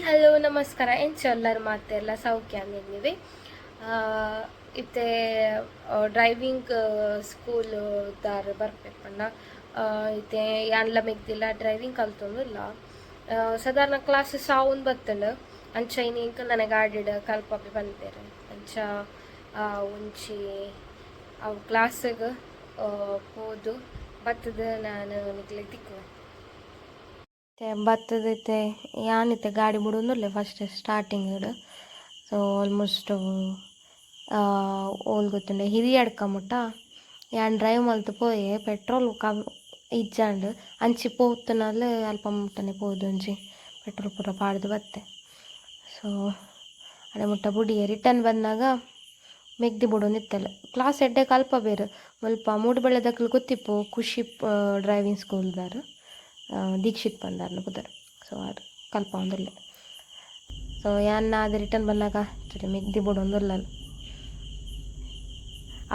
Hello, ನಮಸ್ಕಾರ. ಎಂಚ ಎಲ್ಲರೂ? ಮಾತೆರ್ಲ ಸೌಖ್ಯ ಅಂದಿದ್ದೀವಿ. ಇತ್ತೆ ಡ್ರೈವಿಂಗ್ ಸ್ಕೂಲ್ ದಾರ್ ಬರ್ಪೆರ್ ಪಂಡ, ಇತ್ತೆ ಯಾನ್ಲ ಮೆಗ್ದಿಲ್ಲ ಡ್ರೈವಿಂಗ್ ಕಲ್ತೊಂದುಲ್ಲ. ಸಾಧಾರಣ ಕ್ಲಾಸಸ್ ಆವೊಂದು ಬತ್ತಂಡ್. ಅಂಚ ಇನಿ ಎಂಕ್ ನನ ಗಾಡಿಡ್ ಕಲ್ಪಪೆ ಪನ್ಪೆರ್. ಅಂಚ ಒಂಜಿ ಅವು ಕ್ಲಾಸ್ಗ್ ಪೋದು ಬತ್ತುದು ನಾನು ನಿಕ್ಲೆಗ್ ತಿಕ್ಕುವೆ. ಬತ್ತದ ಇತ್ತೆ ಯಾನ್ ಇತ್ತೆ ಗಾಡಿ ಬುಡೊಂದುಲ್ಲೆ ಫಸ್ಟ್ ಸ್ಟಾರ್ಟಿಂಗ್. ಸೊ ಆಲ್ಮೋಸ್ಟ್ ಓಲ್ ಗೊತ್ತುಂಡೆ, ಹಿರಿಯಡ್ಕ ಮುಟ್ಟ ಯಾನ್ ಡ್ರೈವ್ ಮಲ್ತ್ ಪೋಯೆ. ಪೆಟ್ರೋಲ್ ಕಮ್ ಇಜ್ಜಾಂಡ್. ಅಂಚಿ ಪೋತುನಲ್ ಅಲ್ಪ ಮುಟ್ಟನೆ ಪೋದು ಒಂಜಿ ಪೆಟ್ರೋಲ್ ಪೂರ ಪಾಡ್ದು ಬತ್ತೆ. ಸೊ ಅಡೆ ಮುಟ್ಟ ಬುಡಿಯೆ. ರಿಟರ್ನ್ ಬನ್ನಗ ಮೆಗ್ದಿ ಬುಡೊಂದಿತ್ತಲ್. ಕ್ಲಾಸ್ ಎಡ್ಡೆ ಕಲ್ಪಬೇರು. ಮುಲ್ಪ ಮೂಡುಬೆಳ್ಳೆದಕುಲು ಗೊತ್ತಿಪ್ಪು, ಖುಷಿ ಡ್ರೈವಿಂಗ್ ಸ್ಕೂಲ್ದಾರ್, ದೀಕ್ಷಿತ್ ಪಂದಾರ್ನ ಪುದರ್. ಸೊ ಆರ್ ಕಲ್ಪವೊಂದುಲ್ಲೆ. ಸೊ ಯಾನ್ ಅದು ರಿಟರ್ನ್ ಬನ್ನಗ ಮೆಗ್ದಿ ಬುಡೊಂದುಲ್ಲಲ್.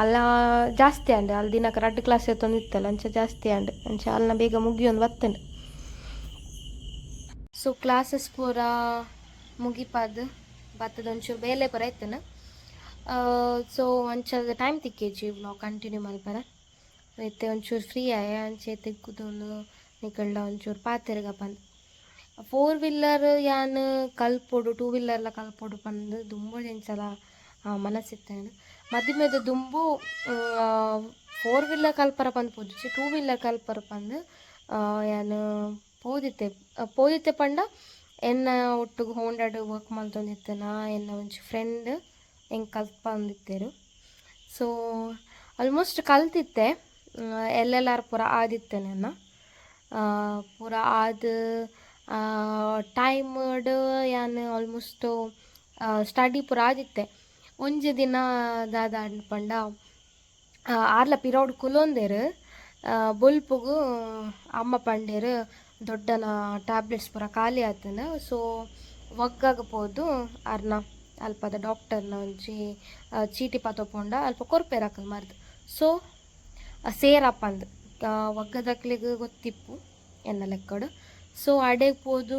ಅಲ್ಲ ಜಾಸ್ತಿ ಆಂಡ್. ಅಲ್ಲಿ ದಿನಕ್ಕೆ ರಡ್ಡ್ ಕ್ಲಾಸ್ ಇತ್ತಲ್ಲ, ಅಂಚ ಜಾಸ್ತಿ ಆಂಡ್. ಅಂಚ ಅಲ್ನ ಬೇಗ ಮುಗಿಯೊಂದು ಬತ್ತಂಡ್. ಸೊ ಕ್ಲಾಸಸ್ ಪೂರ ಮುಗಿಪಾದ್ ಬತ್ತದ ಒಂಚೂರು ಬೇಲೆ ಪೂರ ಇತ್ತನ. ಸೊ ಅಂಚ ಟೈಮ್ ತಿಕ್ಕೇಜಿ ವ್ಲಾಗ್ ಕಂಟಿನ್ಯೂ ಮಲ್ಪರ. ಇತ್ತೆ ಒಂಚೂರು ಫ್ರೀ ಆಯ. ಅಂಚೆ ತಿಕ್ಕುದೊಂದು ನಿಕಲ್ಡ ಒಂಚೂರು ಪಾತೆರ್ಗ ಪಂದ್. ಫೋರ್ ವೀಲರ್ ಯಾನ್ ಕಲ್ಪೊಡು, ಟೂ ವೀಲರ್ಲ ಕಲ್ಪೊಡು ಪಂದ್ ದುಂಬು ಎಂಚಲ ಮನಸ್ಸಿತ್ತೇನೆ. ಮದಿಮೆದ ದುಂಬು ಫೋರ್ ವೀಲರ್ ಕಲ್ಪರ ಪಂದ್ ಪೋದಿಜ್ಜಿ, ಟೂ ವೀಲರ್ ಕಲ್ಪರ ಪಂದ್ ಯಾನ್ ಪೋದಿತ್ತೆ. ಪೋದಿತ್ತೆ ಪಂಡ, ಎನ್ನ ಒಟ್ಟುಗು ಹೋಂಡಾಡ್ ವರ್ಕ್ ಮಲ್ತೊಂದಿತ್ತೆನ ಎನ್ನ ಒಂಜಿ ಫ್ರೆಂಡ್ ಎಂಕ್ ಕಲ್ಪಂದಿತ್ತೆರ್. ಸೊ ಆಲ್ಮೋಸ್ಟ್ ಕಲ್ತಿತ್ತೆ. ಎಲ್ ಎಲ್ ಆರ್ ಪೂರ ಆದಿತ್ತೆ ಎನ್ನ. ಪೂರ ಆದ್ ಟೈಮ್ಡ್ ಯಾನ್ ಆಲ್ಮೋಸ್ಟ್ ಸ್ಟಡಿ ಪೂರ ಆದಿತ್ತೆ. ಒಂಜಿ ದಿನ ದಾದ ಆಂಡ್ ಪಂಡ, ಆರ್ಲ ಪಿರವುಡು ಕುಲೊಂದೆರ್. ಬೊಲ್ಪುಗು ಅಮ್ಮ ಪಂಡೆರ್, ದೊಡ್ಡನ ಟ್ಯಾಬ್ಲೆಟ್ಸ್ ಪೂರ ಖಾಲಿ ಆತುಂಡು, ಸೊ ಒಗ್ಗಗ್ ಪೋದು ಅರ್ನ ಅಲ್ಪದ ಡಾಕ್ಟರ್ನ ಒಂಜಿ ಚೀಟಿ ಪತೊಪೊಂಡ ಅಲ್ಪ ಕೊರ್ಪೆರ್ ಅಕುಲು ಮರ್ದ್, ಸೊ ಸೇರಪ್ಪಂದ್. ಒಗ್ಗದಕ್ಲೆಗ್ ಗೊತ್ತಿಪ್ಪು ಎನ್ನ ಲೆಕ್ಕಡ್. ಸೊ ಅಡೆಗ್ ಪೋದು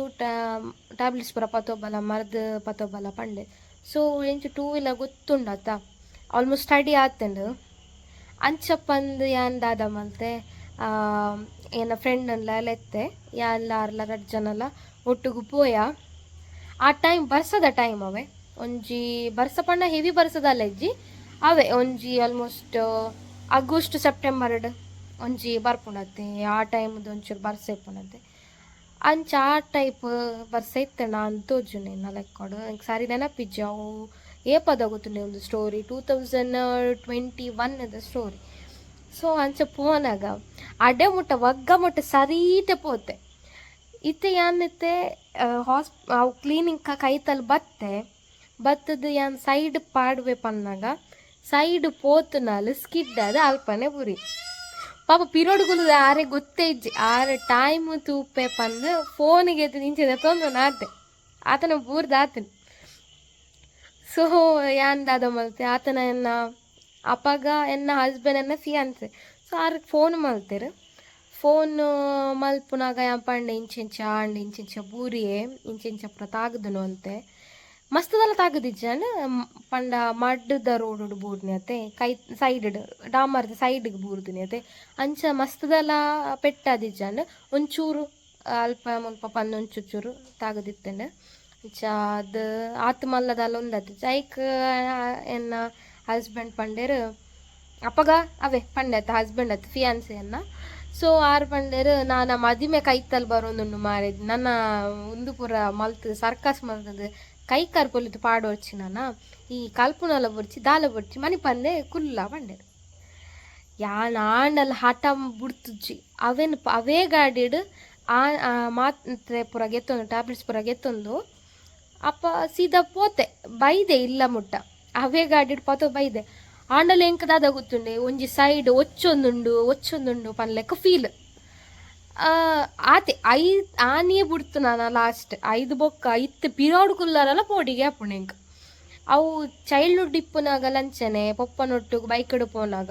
ಟ್ಯಾಬ್ಲೆಟ್ಸ್ ಪೂರ ಪತೊಬಲ, ಮರ್ದ್ ಪತೊಬಲ ಪಂಡೆ. ಸೊ ಎಂಚ ಟೂ ವೀಲರ್ ಗೊತ್ತುಂಡತ್ತ, ಆಲ್ಮೋಸ್ಟ್ ಸ್ಟಡಿ ಆತುಂಡು. ಅಂಚ ಪಂದ್ ಯಾನ್ ದಾದ ಮಲ್ತೆ, ಎನ್ನ ಫ್ರೆಂಡನ್ಲ ಲೆತ್ತೆ. ಯಾನ್ಲ ಆರ್ಲ ರಡ್ಡ್ ಜನಲ ಒಟ್ಟುಗು ಪೋಯ. ಆ ಟೈಮ್ ಬರ್ಸದ ಟೈಮ್ ಅವೆ. ಒಂಜಿ ಬರ್ಸ ಪಂಡ ಹೆವಿ ಬರ್ಸದಲ್ಲ ಇಜ್ಜಿ, ಅವೆ ಒಂಜಿ ಆಲ್ಮೋಸ್ಟ್ ಆಗಸ್ಟ್ ಸೆಪ್ಟೆಂಬರ್ಡ್ ಒಂಜಿ ಬರ್ಪುಂಡತ್ತೆ, ಆ ಟೈಮ್ದು ಒಂಚೂರು ಬರ್ಸ ಇಪ್ಪುಂಡತ್ತೆ. ಅಂಚ ಆ ಟೈಪ್ ಬರ್ಸ ಇತ್ತಂಡ ಅಂದ್ ತೋಜುಂಡು ಎನ್ನ ಲೆಕ್ಕೊಡು. ಎಂಕ್ ಸರಿ ನೆನಪಿಜ್ಜಿ. ಅವು ಏಪದ ಗೊತ್ತುಂಡೆ ಒಂದು ಸ್ಟೋರಿ, 2021 ದ ಸ್ಟೋರಿ. ಸೊ ಅಂಚ ಪೋನಗ ಅಡೆ ಮುಟ್ಟ, ಒಗ್ಗ ಮುಟ್ಟ ಸರೀಟೆ ಪೋತೆ. ಇತ್ತೆ ಯಾನ್ ಇತ್ತೆ ಅವು ಕ್ಲೀನಿಂಗ್ ಕೈತಲ್ ಬತ್ತೆ. ಬತ್ತದು ಯಾನ್ ಸೈಡ್ ಪಾಡುವೆ ಪನ್ನಗ ಸೈಡ್ ಪೋತುನಾಲ್ ಸ್ಕಿಡ್ ಆದ್ ಅಲ್ಪನೆ ಬುರಿ. ಪಾಪ ಪಿರೋಡು ಕುಲ್ಲುದು ಆರೆ ಗೊತ್ತೇ ಇಜ್ಜಿ. ಆರ್ ಟೈಮ್ ತೂಪೆ ಪಂದ್ ಫೋನಿಗೆ ಇಂಚ ದೆತ್ತೊಂದು ಆತೆ, ಆತನ ಬೂರ್ದು ಆತನ. ಸೊ ಯಾನ್ ದಾದ ಮಲ್ತೆ, ಆತನ ಎನ್ನ ಅಪಗ ಎನ್ನ ಹಸ್ಬೆಂಡ್ ಎನ್ನ ಫಿಯಾನ್ಸೆ. ಸೊ ಆರ್ ಫೋನ್ ಮಲ್ತೆರ್. ಫೋನ್ ಮಲ್ಪುನಗ ಯಾನ್ ಪಂಡೆ, ಇಂಚಿಂಚ ಆಂಡ್, ಇಂಚಿಂಚ ಬೂರಿಯೆ, ಇಂಚಿಂಚ ಪೂರ ತಾಗುದುನು ಅಂತೆ. ಮಸ್ತ್ ದಾಲ ತಾಗುದಿಜ್ಜಾಂಡ್. ಪಂಡ ಮಡ್ದ ರೋಡ್ ಬೂರ್ನಿ ಅತ್ತೆ, ಕೈ ಸೈಡ್ ಡಾಮರ್ದ ಸೈಡ್ಗೆ ಬೂರ್ದಿನಿ ಅತ್ತೆ. ಅಂಚ ಮಸ್ತ್ ದಾಲ ಪೆಟ್ಟಾದಿಜ್ಜಾಂಡ್. ಒಂಚೂರು ಅಲ್ಪ ಮುಲ್ಪ ಪಂದ್ ಒಂಚೂರು ಚೂರು ತಾಗದಿತ್ತಂಡ್. ಅಂಚ ಅದು ಆತ್ ಮಲ್ಲದಾಲ ಉಂದತ್. ಐಕ್ ಎನ್ನ ಹಸ್ಬೆಂಡ್ ಪಂಡೆರ್, ಅಪಗ ಅವೇ ಪಂಡೆ ಅತ್ತ, ಹಸ್ಬೆಂಡ್ ಅತ್, ಫಿಯಾನ್ಸೆ ಎನ್ನ. ಸೊ ಆರ್ ಪಂಡೆರ್, ನಾನ ಮದಿಮೆ ಕೈತಲ್ ಬರೋದುಂಡು ಮಾರೆ, ನನ್ನ ಉಂದು ಪೂರ ಮಲ್ತ್ ಸರ್ಕಸ್ ಮಲ್ತದು ಕೈ ಕಾರ್ ಪೊಲಿತು ಪಾಡೊರ್ಚಿ, ನಾನ ಈ ಕಲ್ಪುನಲ ಬೊರ್ಚಿ, ದಾಲ ಬೊರ್ಚಿ, ಮನಿಪಂದೆ ಕುಲ್ಲ ಪಂಡೆರ್. ಯಾನ್ ಆಂಡಲ ಹಠ ಬುಡ್ತುಜಿ. ಅವೆನ್ ಅವೇ ಗಾಡಿಡ್ ಆ ಮಾತ್ರೆ ಪೂರ ಗೆತ್ತೊಂದು, ಟ್ಯಾಬ್ಲೆಟ್ಸ್ ಪೂರ ಗೆತ್ತೊಂದು, ಅಪ್ಪ ಸೀದಾ ಪೋತೆ ಬೈದೆ ಇಲ್ಲ ಮುಟ್ಟ. ಅವೇ ಗಾಡಿಡ್ ಪತೊ ಬೈದೆ. ಆಂಡಲ ಎಂಕ್ ದಾದ ಗೊತ್ತುಂಡೆ, ಒಂಜಿ ಸೈಡ್ ಒಚ್ಚೊಂದುಂಡು ಒಚ್ಚೊಂದುಂಡು ಪನ್ಲೆಕ್ಕ ಫೀಲ್ ಆತೆ. ಆನಿಯೇ ಬುಡ್ತು ನಾನು ಲಾಸ್ಟ್ ಐದು ಬೊಕ್ಕ. ಇತ್ತೆ ಪಿರೋಡು ಕುಲ್ಲರಲ ಪೋಡಿಗೆ ಆಪುಂಡು ಎಂಕ್. ಅವು ಚೈಲ್ಡ್ಹುಡ್ ಇಪ್ಪುನಾಗ ಲಂಚನೆ ಪೊಪ್ಪನೊಟ್ಟುಗು ಬೈಕ್ಡ್ ಪೋನಾಗ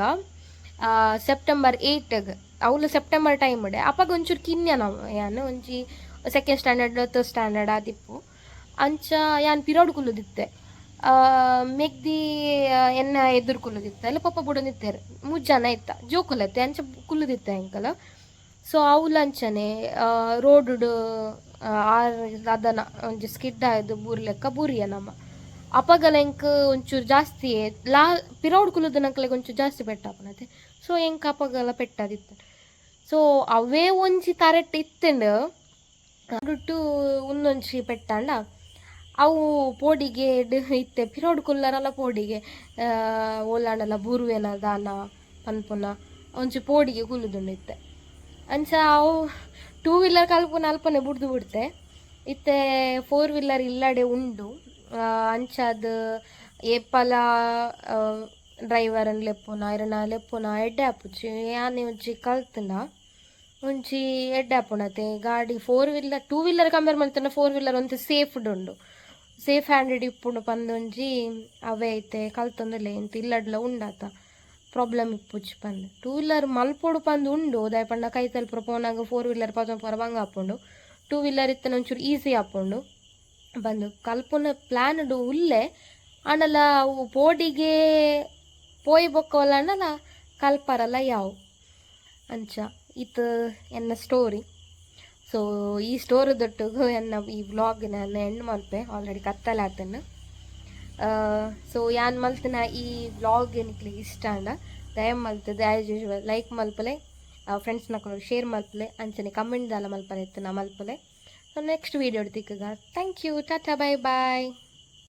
ಸೆಪ್ಟೆಂಬರ್ 8ಗ್, ಅವ್ಲು ಸೆಪ್ಟೆಂಬರ್ ಟೈಮ್ ಅಪಗ ಒಂಚೂರು ಕಿನ್ಯ ನಾವು. ಯಾನ್ ಒಂಜಿ ಸೆಕೆಂಡ್ ಸ್ಟ್ಯಾಂಡರ್ಡ್, ಥರ್ಡ್ ಸ್ಟ್ಯಾಂಡರ್ಡ್ ಆದಿಪ್ಪು. ಅಂಚ ಯಾನ್ ಪಿರವುಡು ಕುಲ್ಲುದಿತ್ತೆ. ಮೆಗ್ದಿ ಎನ್ನ ಎದುರು ಕುಲ್ಲುದಿತ್ತಲ್, ಪೊಪ್ಪ ಬುಡೊಂದಿತ್ತೆರ್. ಮೂಜಿ ಜನ ಇತ್ತ, ಜೋಕುಲತ್ತೆ, ಅಂಚ ಕುಲ್ಲುದಿತ್ತೆ ಎಂಕಲ. ಸೊ ಅವ್ಲು ಅಂಚನೆ ರೋಡುಡು ಆರ್ ದಾದನ ಒಂಜಿ ಸ್ಕಿಡ್ ಆದ್ ಬೂರ್ಲೆಕ್ಕ ಬೂರಿಯ ನಮ. ಅಪಗಲ ಎಂಕ್ ಒಂಚೂರು ಜಾಸ್ತಿ ಲಾ ಪಿರವುಡು ಕುಲ್ಲುದಿನಕ್ಲೆಗ್ ಒಂಚೂರು ಜಾಸ್ತಿ ಪೆಟ್ಟಾಪುನತೆ. ಸೊ ಎಂಕ್ ಅಪಗಲ ಪೆಟ್ಟಾದಿತ್ತು. ಸೊ ಅವೇ ಒಂಜಿ ತರೆಟ್ ಇತ್ತ್ಂಡ್ ನಡುಟು ಉಂದೊಂಜಿ ಪೆಟ್ಟಾಂಡ ಅವು ಪೋಡಿಗೆಡ್ ಇತ್ತೆ ಪಿರವುಡು ಕುಲ್ಲರಲ ಪೋಡಿಗೆ, ಓಲಾಂಡಲ ಬೂರುವೆನ ದಾನ ಪನ್ಪುನ ಒಂಜಿ ಪೋಡಿಗೆ ಕುಲ್ಲುದುಂಡು ಇತ್ತೆ. ಅಂಚ ಅವು ಟೂ ವೀಲರ್ ಕಲ್ಪುನ ಅಲ್ಪನೆ ಬುಡ್ದು ಬಿಡ್ತೆ. ಇತ್ತೆ ಫೋರ್ ವೀಲರ್ ಇಲ್ಲಡೆ ಉಂಡು. ಅಂಚಾದ್ ಏಪಲ ಡ್ರೈವರ್ನ್ ಲೆಪ್ಪುನ, ಇರೆನ ಲೆಪ್ಪುನ ಎಡ್ಡೆ ಆಪುಜಿ. ಯಾನ್ ಒಂಜಿ ಕಲ್ತ್ಂಡ ಒಂಜಿ ಎಡ್ಡೆ ಆಪುಂಡತೆ. ಗಾಡಿ four wheeler, two wheeler compare ಮಲ್ತ್ಂಡ ಫೋರ್ ವೀಲರ್ ಒಂತೆ ಸೇಫ್ಡ್ ಉಂಡು, ಸೇಫ್ ಹ್ಯಾಂಡೆಡ್ ಇಪ್ಪುಂಡು ಪಂದ್ ಒಂಜಿ ಅವೇ ಐತೆ ಕಲ್ತೊಂದುಲ್ಲೆ. ಎಂತ ಇಲ್ಲಡ್ಲ ಉಂಡಾತ, ಪ್ರಾಬ್ಲಮ್ ಇಪ್ಪುಜಿ ಪಂದ್. ಟೂ ವೀಲರ್ ಮಲ್ಪೊಡು ಪಂದ್ ಉಂಡು. ದಾಯೆ ಪಂಡ ಕೈತಲ್ ಪೂರ ಪೋನಾಗ ಫೋರ್ ವೀಲರ್ ಪತೊಂದು ಪೋರ ಬಂಗ ಆಪುಂಡು. ಟೂ ವೀಲರ್ ಇತ್ತಂಡ ಒಂಚೂರು ಈಸಿ ಆಪುಂಡು ಪಂದ್ ಕಲ್ಪುನ ಪ್ಲ್ಯಾನ್ಡ್ ಉಲ್ಲೆ. ಆಂಡಲ ಅವು ಪೋಡಿಗೆ ಪೋಯಿ ಬೊಕ್ಕ ಓಲಾಂಡಲ ಕಲ್ಪರಲ ಯಾವು. ಅಂಚ ಇತ್ ಎನ್ನ ಸ್ಟೋರಿ. ಸೊ ಈ ಸ್ಟೋರಿ ದೊಟ್ಟುಗು ಎನ್ನ ಈ ವ್ಲಾಗ್ ನಾನು ಎಂಡ್ ಮಲ್ಪೆ. ಆಲ್ರೆಡಿ ಕತ್ತಲೆ ಆತನ. ಸೊ ಯಾನ್ ಮಲ್ತಿನ ಈ ವ್ಲಾಗ್ ನಿಕ್ಲೆಗ್ ಇಷ್ಟ ಆಂಡ ದಯ ಮಲ್ತದೆ ಆ್ಯಸ್ ಯೂಶುವಲ್ ಲೈಕ್ ಮಲ್ಪಲೆ, ಫ್ರೆಂಡ್ಸ್ನಕುಲು ಶೇರ್ ಮಲ್ಪಲೆ, ಅಂಚನೆ ಕಮೆಂಟ್ ದಾಲ ಮಲ್ಪರೆ ಇತ್ತು ನಾ ಮಲ್ಪಲೆ. ಸೊ ನೆಕ್ಸ್ಟ್ ವೀಡಿಯೋ ತಿಕ್ಕುಗ. Thank you, tata, bye bye.